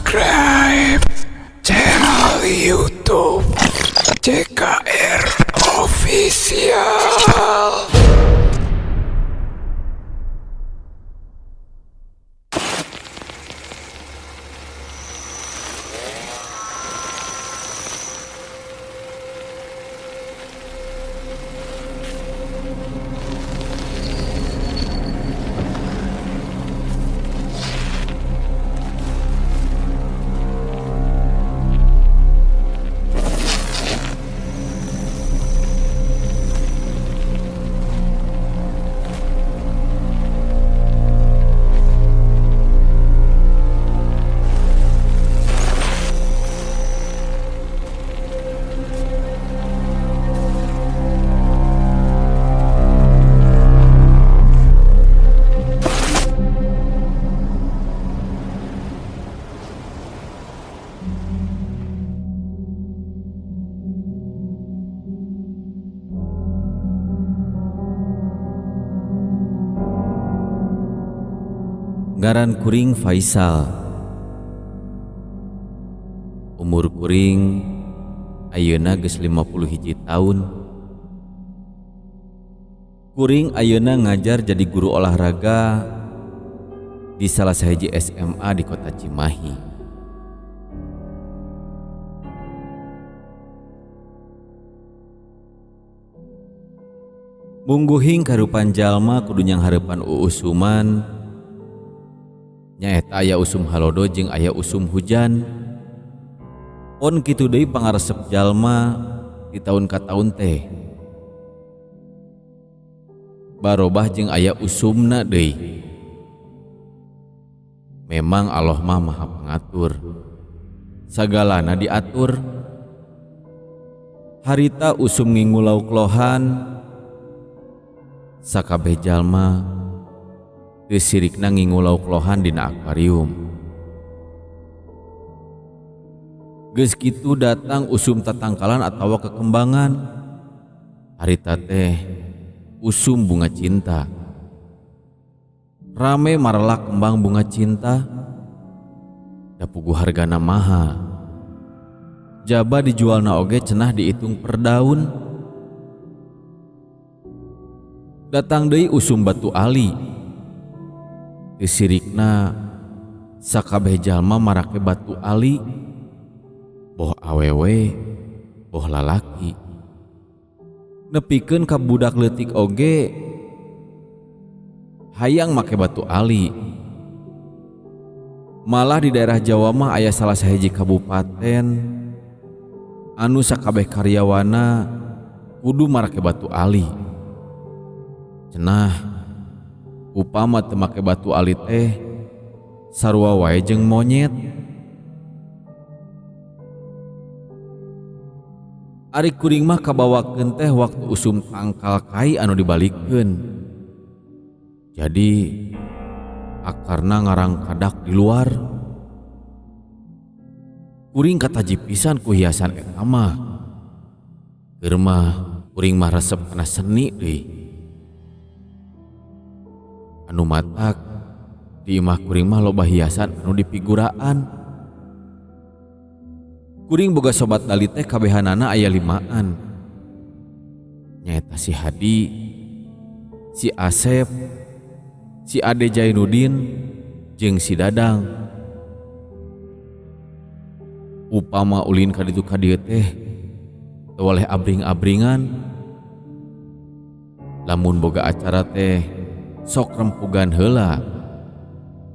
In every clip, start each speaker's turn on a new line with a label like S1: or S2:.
S1: Subscribe channel YouTube CKR Official.
S2: Ngaran kuring Faisal. Umur kuring ayeuna geus 51 tahun. Kuring ayeuna ngajar jadi guru olahraga di salah sahiji SMA di kota Cimahi. Mungguhing karupan jalma kudu nyanghareupan uusuman, nyaeta aya usum halodo jeung aya usum hujan. Pon kitu deui pangaresep jalma di taun ka taun teh barobah jeung aya usumna deui. Memang Allah mah maha pengatur, sagalana diatur. Harita usum ngingu lauk lohan, sakabeh jalma teu sirikna ngingu lauk lohan dina akuarium. Geus kitu datang usum tatangkalan atawa kekembangan. Harita teh usum bunga cinta. Rame marelak kembang bunga cinta, da puguh hargana mahal. Jaba dijualna oge cenah dihitung per daun. Datang deui usum batu ali. Teu sirikna sakabeh jalma marake batu ali, boh awewe boh lalaki. Nepikeun ka budak leutik oge hayang make batu ali. Malah di daerah Jawa mah aya salah sahiji kabupaten anu sakabeh karyawana kudu marake batu ali. Cenah upama teu make batu ali teh sarua wae jeung monyet. Ari kuring mah kabawakeun teh waktu usum tangkal kai anu dibalikeun. Jadi akarna ngarangkadak di luar. Kuring kataji pisan ku hiasan eta mah. Keur mah kuring mah resep kana seni deui. Anu matak di imah kuring mah loba hiasan anu dipiguraan. Kuring boga sobat dali teh kabehanana aya 5an. Nyaeta si Hadi, si Asep, si Ade Jainuddin, jeung si Dadang. Upama ulin ka ditu ka dieu teh teu waleh abring-abringan. Lamun boga acara teh sok rempugan heula,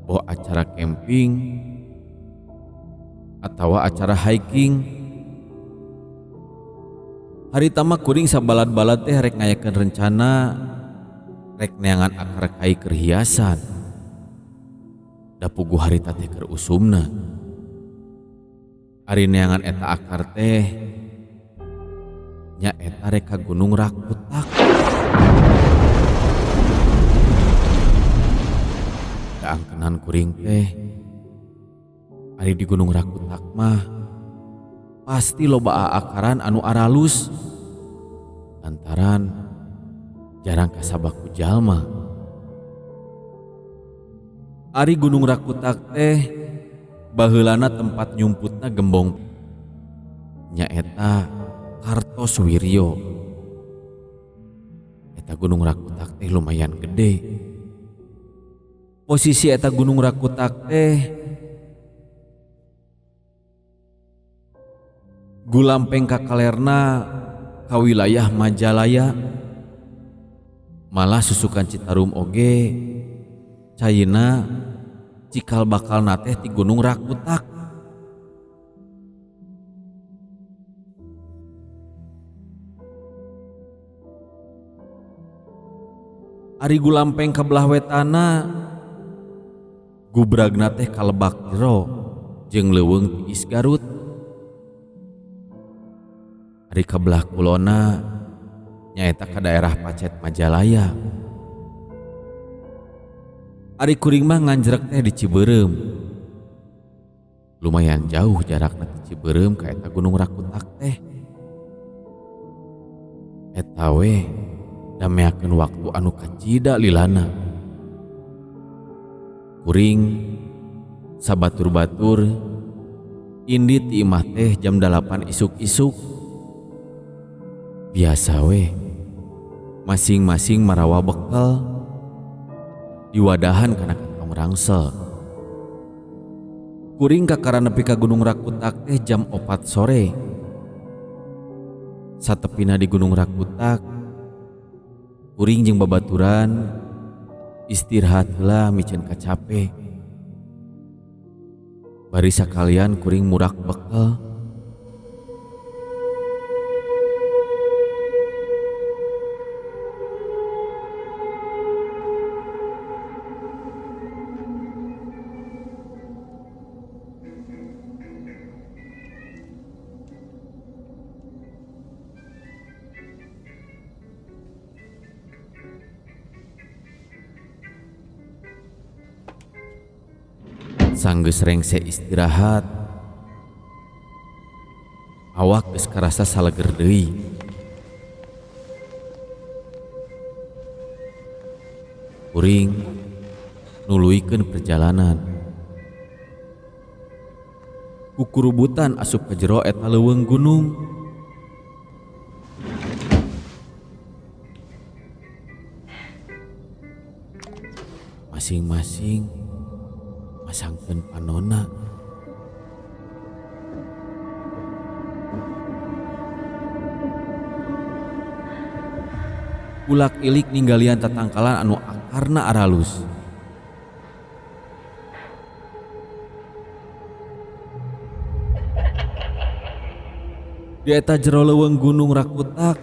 S2: boh acara camping atawa acara hiking. Harita mah kuring sabalad-balad teh rek ngayakeun rencana rek neangan akar kai keur hiasan. Da puguh harita teh keur usumna. Ari neangan eta akar teh nya eta rek ka Gunung Rakutak. Da angkenan kuring teh ari di Gunung Rakutak mah pasti loba aakaran anu aralus lantaran jarang kasabaku jalma. Ari Gunung Rakutak teh Baheulana tempat nyumputna gembong nyaeta Kartosuwiryo. Eta Gunung Rakutak teh lumayan gede. Posisi eta Gunung Rakutak teh gulampeng ka kalerna ka wilayah Majalaya. Malah susukan Citarum oge caina cikal bakalna teh ti Gunung Rakutak. Ari gulampeng ka belah wetana gubragna teh ka Lebak Jero jeung leuweung tiis Garut. Ari ka belah kulona nyaeta ka daerah Pacet Majalaya. Ari kuring mah nganjrek teh di Cibeureum. Lumayan jauh jarakna ti Cibeureum ka eta Gunung Rakutak teh. Eta we dameakeun waktu anu kacida lilana. Kuring sabatur-batur indit ti imah teh jam 8 isuk-isuk. Biasa we masing-masing marawa bekal diwadahan kana kantong rangsel. Kuring kakara nepi ka Gunung Rakutak teh jam 4 sore. Satepina di Gunung Rakutak, kuring jeung babaturan istirahat heula miceun kacape. Bari sakalian kuring murak bekal. Sanggeus rengse istirahat, awak geus karasa saleger deui. Kuring nuluykeun perjalanan. Kukurubutan asup ka jero eta leuweung gunung. Masing-masing masangkeun panona. Ulak ilik ninggalian tatangkalan anu akarna aralus. Di eta jero leuweung Gunung Rakutak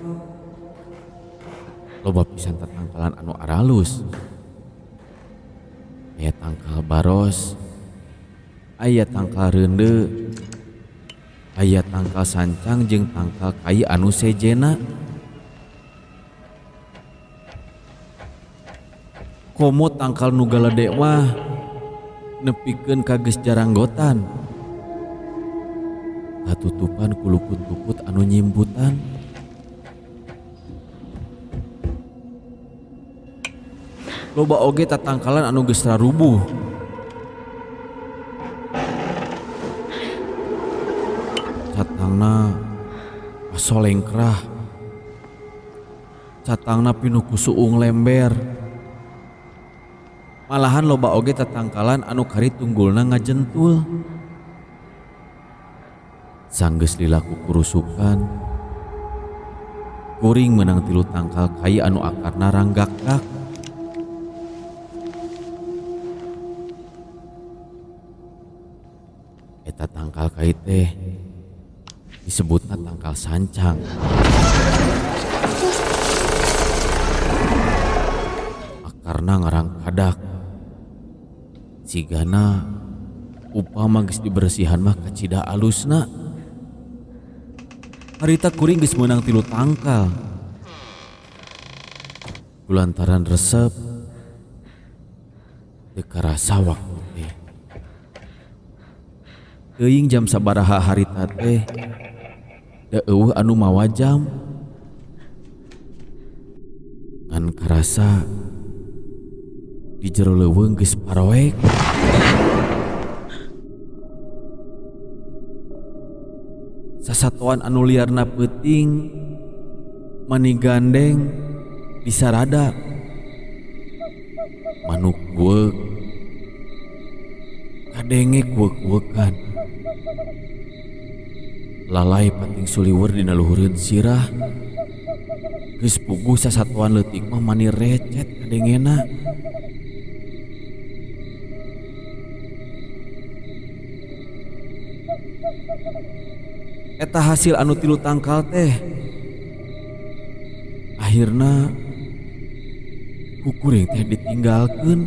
S2: loba pisan tatangkalan anu aralus. Aya tangkal baros, aya tangkal reunde, aya tangkal sancang jeung tangkal kai anu sejena. Komo tangkal nu galede mah nepikeun ka geus jaranggotan. Katutupan ku lukut-lukut anu nyimputan. Loba oge tatangkalan anu geus rarubuh. Catangna asolengkrah. Catangna pinuh ku suung lember. Malahan loba oge tatangkalan anu kari tunggulna ngajentul. Sanggeus lila kukurusukan, kuring meunang 3 tangkal kai anu akarna ranggakak. Eta tangkal kai teh disebutna tangkal sancang. Akarna ngarangkadak. Sigana upama geus dibersihan mah kacida alusna. Harita kuring geus meunang 3 tangkal. Kulantaran resep teu karasa waktu teh. Teuing jam sabaraha harita teh da eueuh anu mawa jam. Ngan karasa di jero leuweung geus paroek. Sasatoan anu liarna peuting mani gandeng disarada. Manuk bueuk kadenge kueuk-kueukan. Lalai pating suliwer dina luhureun sirah. Geus puguh sasatoan leutik mah mani recet kadengena. Eta hasil anu tilu tangkal teh. Akhirna ku kuring teh ditinggalkeun.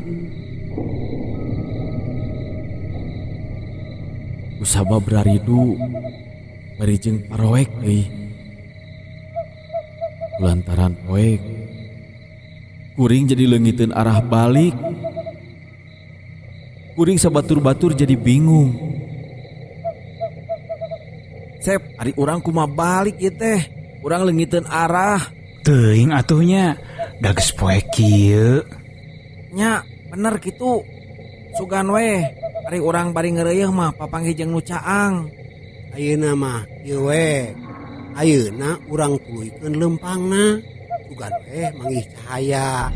S2: Kusabab raridu bari jeung paroek deui. Kulantaran poek kuring jadi leungiteun arah balik. Kuring sabatur-batur jadi bingung. Sep, ari urang kumaha balik ieu teh? Urang leungiteun arah.
S1: Teuing atuh nya, da geus poe kieu.
S2: Nya, bener kitu. Sugan weh, ari urang bari ngeureuyeung mah papanggih jeung nu caang.
S3: Ayeuna mah kieu we. Ayeuna urang tuluykeun leumpangna. Sugan weh manggih cahaya.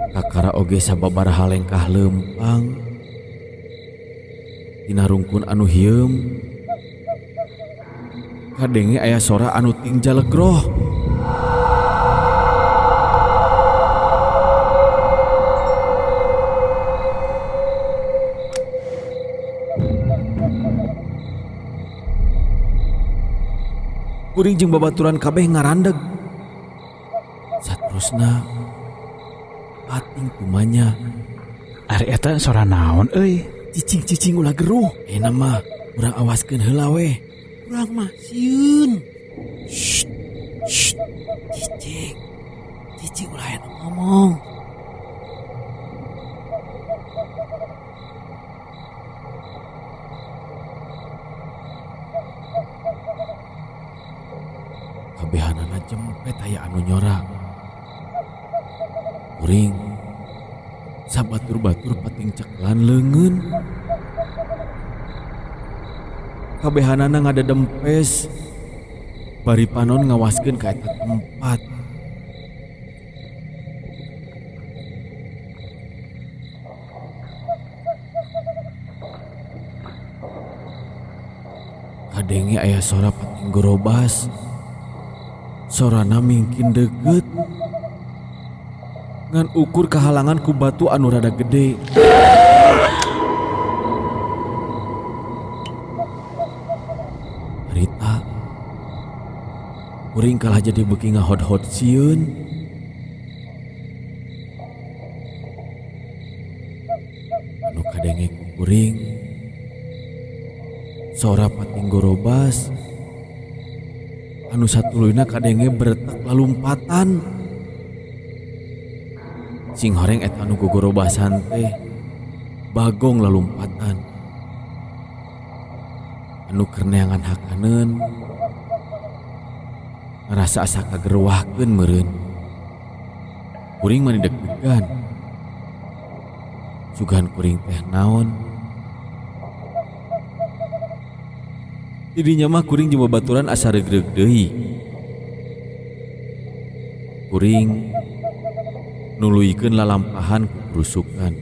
S2: Kakara oge sababaraha lengkah leumpang tina rungkun anu hieum kadenge aya sora anu ting jalegroh. Kuring jeung babaturan kabeh ngarandeg. Saterusna pating tumanya.
S1: Ari eta sora naon euy?
S2: Cicing-cicing ulah geruh. Enak mah urang awaskeun heula weh.
S3: Urang mah sieun.
S2: Shh, shh. Cicing. Cicing ulah anu ngomong. Kabehanana jempet aya anu nyora. Kuring sabatur-batur pating ceklan leungeun. Kabehanana ngadedempes bari panon ngawaskeun ka eta tempat. Kadenge aya sora pating gorobas. Sorana mingkin deukeut. Ngan ukur kahalangan ku batu anu rada gede. Rita, kuring kalah jadi beuki ngahod-hod sieun. Anu kadenge ku kuring, sora pating gorobas, anu satuluyna kadenge beretak lalumpatan. Sing horeng eta anu gogorobasan teh bagong lalumpatan. Anu keur neangan hakaneun ngarasa asa kagerwahkeun meureun. Kuring mah deg-degan. Sugan kuring teh naon? Tidinya mah kuring jeung babaturan asa reugreug deui. Kuring nuluykeun lalampahan ku kerusukan.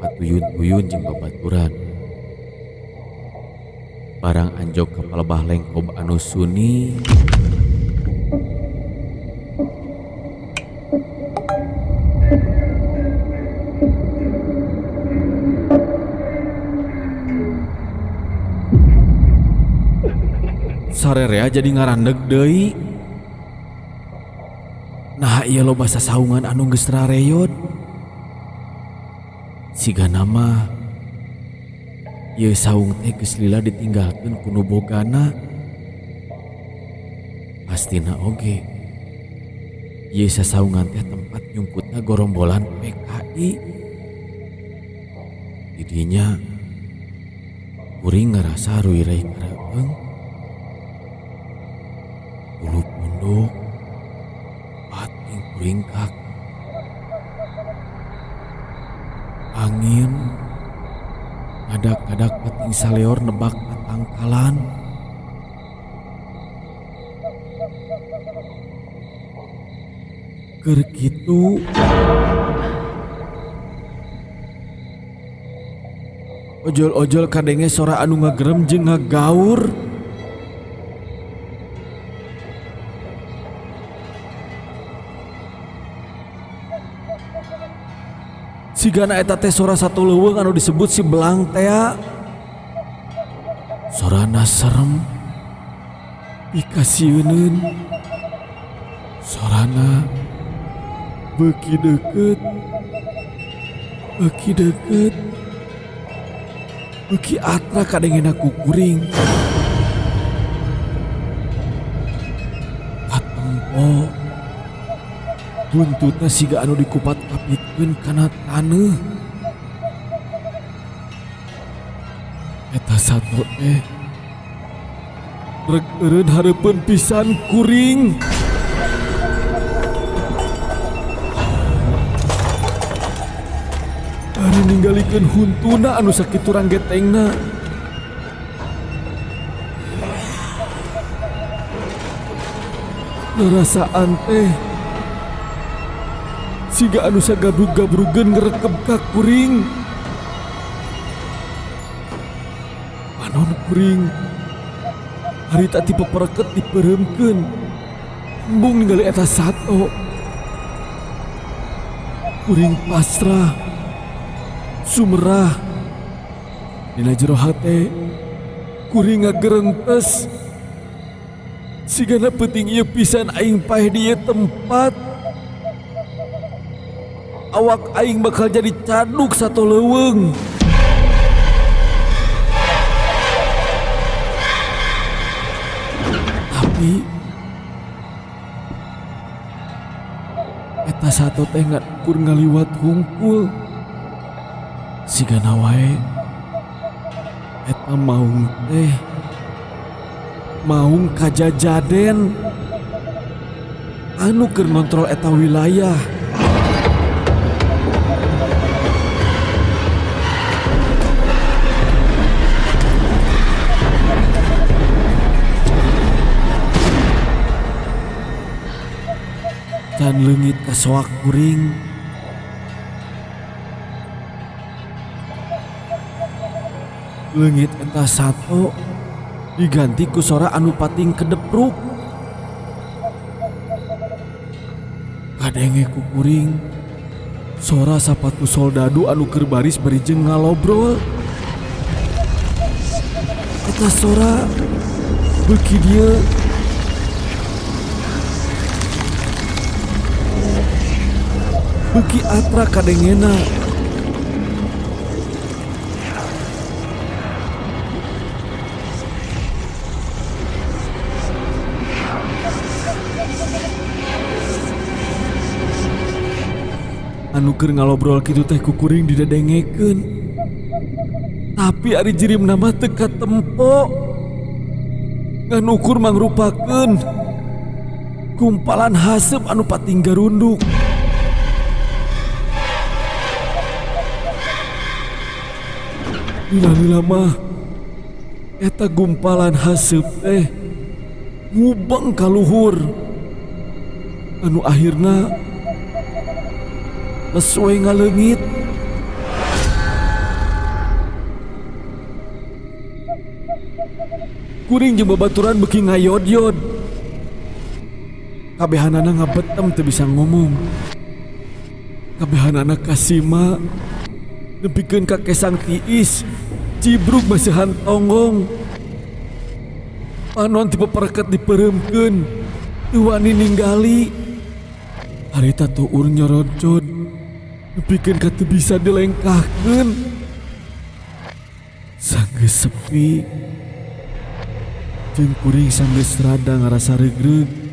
S2: Patuyun-tuyun jeung babaturan. Barang anjog ka palebah lengkob anu suni. Sarerea jadi ngarandeg deui. Nah ieu loba sasaungan anu geus rareyot. Sigana mah ieu saung teh geus lila ditinggalkeun ku nu bogana. Pastina oge Ieu sasaungan teh tempat nyumputna gorombolan PKI. Di dinya kuring ngarasa ruireuy kareueung. Bulu punduk pating kuringkak. Angin ngadak-ngadak pating saleor nebak tatangkalan. Keur kitu ojol-ojol kadenge sora anu ngagerem jeung ngagaur. Sigana eta teh sora satu leuweung anu disebut si Belang tea. Sorana serem pikasieuneun. Sorana beuki deukeut, beuki deukeut, beuki atra kadengena ku kuring. Katempo buntutna siga anu dikupat-kapitkeun kana taneuh. Eta sato teh rek eureun hareupeun pisan kuring. Ari ninggalikeun huntuna anu sakitu ranggetengna. Rarasaan teh siga anu sagabrug-gabrugeun ngrekeb ka kuring. Panon kuring harita ti pepereket dipereumkeun. Embung ningali eta sato. Kuring pasrah, sumerah. Dina jero hate kuring ngagerentes. Sigana peuting ieu pisan aing paeh di ieu tempat. Awak aing bakal jadi caduk sato leuweung. Tapi eta sato teh ngan ukur ngaliwat hungkul. Sigana wae eta maung teh maung kajajaden anu keur ngontrol eta wilayah. Can leungit kasoak kuring. Leungit eta sato diganti ku sora anu pating kedepruk. Kadenge ku kuring sora sapatu soldadu anu keur baris bari jeung ngalobrol. Eta sora beuki dieu beuki atra kadengena. Anu keur ngalobrol kitu teh ku kuring didedengekeun. Tapi ari jirimna mah teu katempo. Ngan ukur mangrupakeun gumpalan haseup anu pating garunduk. Lila-lila mah eta gumpalan haseup teh ngubeng ka luhur. Anu akhirna les we ngaleungit. Kuring jeung babaturan beuki ngayod-yod. Kabehanana ngabetem teu bisa ngomong. Kabehanana kasima nepikeun ka kesang tiis, cibrug masihan tonggong. Panon ti pepereket dipereumkeun, teu wani ninggali. Harita tuur nyorocod, nepikeun ka teu bisa dilengkahkeun. Sanggeus sepi, jeung kuring sanggeus rada ngarasa regreg.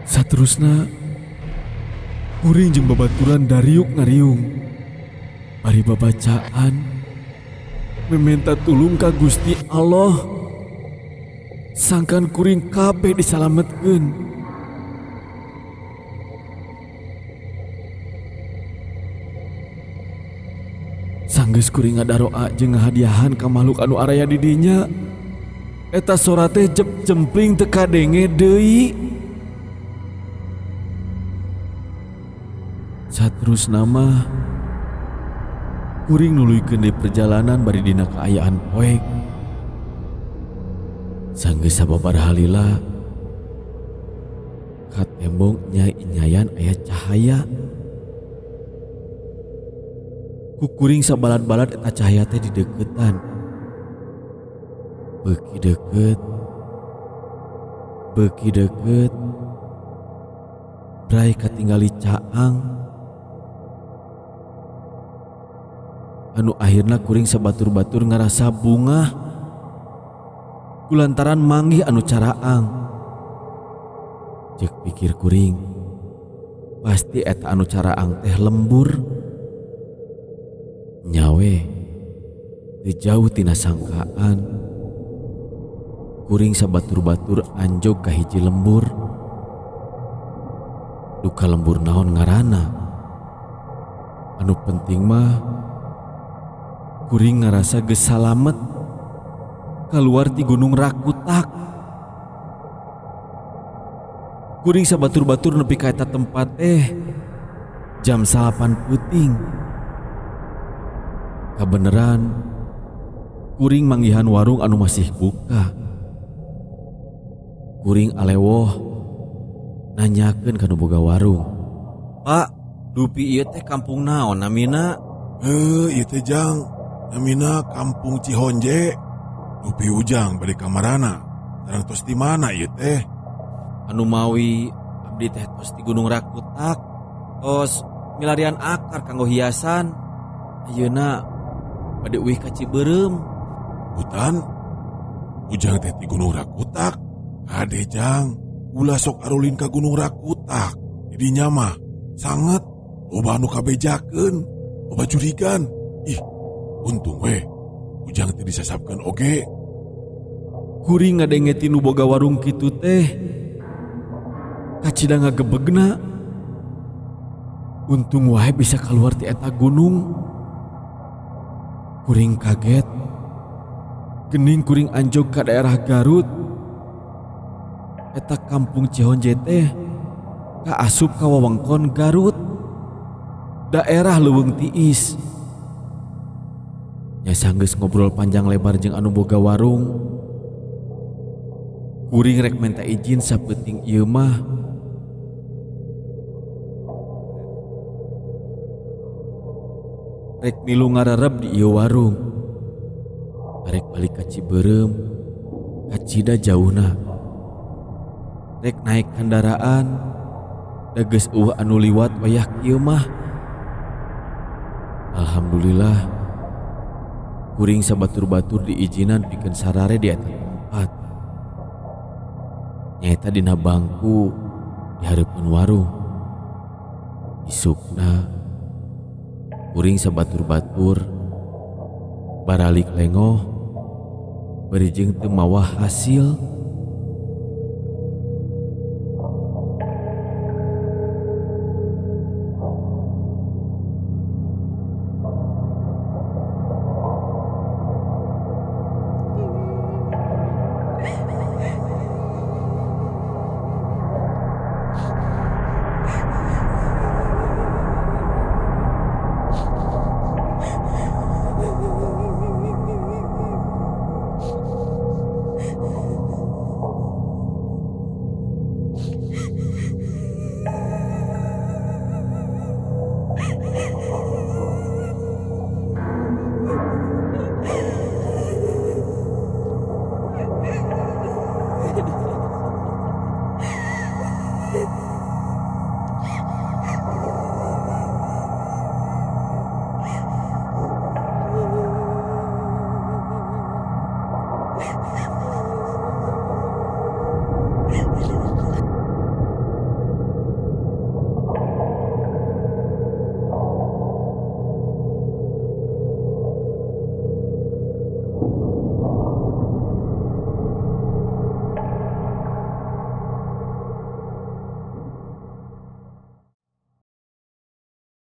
S2: Saterusna Kuring jeung babaturan dariuk ngariung. Bari babacaan meminta tulung ka Gusti Allah. Sangkan kuring kabeh disalametkeun. Sanggeus kuring ngadaroa jeung ngahadiahan ka makhluk anu araya di dinya. Eta sora teh jep jempling teu kadenge deui. Saterusna mah kuring nuluykeun deui perjalanan bari dina kaayaan poek. Sanggeus sababaraha lila ka tembok nyai-nyayan aya cahaya. Ku kuring sabalad-balad eta cahaya teh dideukeutan. Beuki deukeut, beuki deukeut, bray katingali caang. Anu akhirna kuring sabatur-batur ngarasa bungah kulantaran manggih anu caraang. Ceuk pikir kuring, pasti eta anu caraang teh lembur. Nyawe teu jauh tina sangkaan. Kuring sabatur-batur anjog ka hiji lembur. Duka lembur naon ngaranna. Anu penting mah kuring ngarasa geus salamet kaluar ti Gunung Rakutak. Kuring sabatur-batur nepi ka eta tempat teh jam 9 peuting. Kabeneran kuring manggihan warung anu masih buka. Kuring alewoh nanyakeun ka nu boga warung. Pak, dupi ieu teh kampung naon namina?
S4: Heuh, ieu teh jang namina Kampung Cihonje. Dupi ujang bade kamarana. Sareng tos di mana ieu teh?
S2: Anu mawi abdi teh tos di Gunung Rakutak. Tos milarian akar kanggo hiasan. Ayeuna bade uih ka Cibeureum.
S4: Hutan? Ujang teh di Gunung Rakutak. Kade jang, ulah sok arulin ka Gunung Rakutak. Didinya mah sanget loba anu kabejakeun, loba jurigan. Ih, untung we ujang teh disasapkeun oge.
S2: Kuring ngadenge ti nu boga warung kitu teh kacida ngagebegna. Untung wae bisa keluar ti eta gunung. Kuring kaget. Gening kuring anjog ka daerah Garut. Eta kampung Cihonje teh kaasup ka wewengkon Garut, daerah Leuweung Tiis. Nya sanggeus ngobrol panjang lebar jeung anu boga warung. Kuring rek minta izin sapeuting ieu mah. Rek milu ngarerep di ieu warung. Rek balik ka Cibeureum, kacida jauhna. Rek naik kendaraan, da geus eueuh anu liwat wayah kieu mah. Alhamdulillah, kuring sabatur-batur diizinan pikeun sarare di eta tempat. Nyaeta dina bangku di hareupeun warung. Isukna kuring sabatur-batur baralik lengoh bari jeung teu mawa hasil.